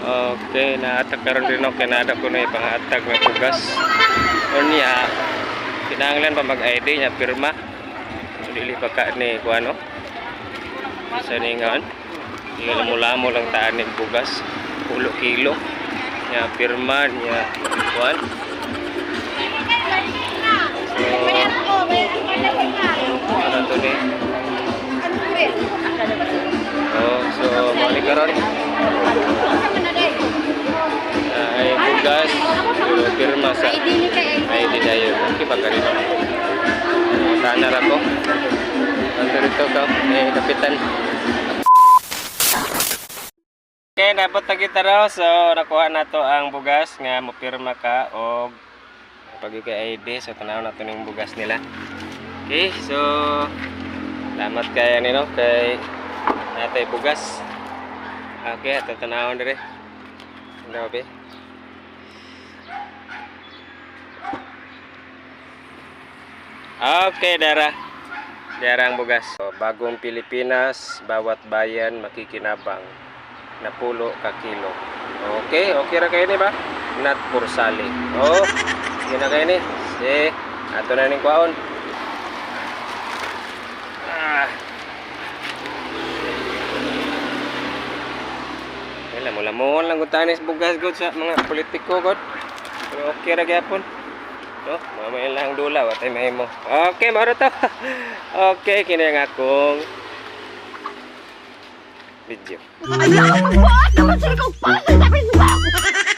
Okay, naatag karon din ako, kay ko na ipanghatag nga bugas. Unya, kinahanglan pa mag-ID niya, pirma. So, dili pa ka ni kuano. Sa ningon. Lamo-lamo lang taan ni bugas. Pulo kilo. Nya pirma niya kuan. So, ano to ni? Oh, so mao ni karon. Ah, ay bugas, pero pirma sa ID ni kay ID dayon. Okay pa ka rin. Sana ra ko. Anto rito ka, eh, kapitan. Okay, nabot na kita raw. So, nakuha na to ang bugas nga mopirma ka og pag kay ID. So, tanaw na to ning bugas nila. Okay, so salamat kay ano no, kay natay bugas. Okay, ato tanawon dire. Ano ba? Okay, Dara. Dara ang bugas. So, bagong Pilipinas, bawat bayan makikinabang. Napulo ka kilo. Okay, okay ra kayo ni ba? Not for sale. Oh, yun na kayo ni. Si, ato na ning kwaon. Ah. Wala mo lamon lang gud tanis bugas gud sa mga politiko gud. Pero okay ra gyapon. No, mamaya lang dula, watay mahimo. Okay, mao ra to. Okay, kini ang akong video. Ala, magbuot naman sila kong pasay sa Facebook!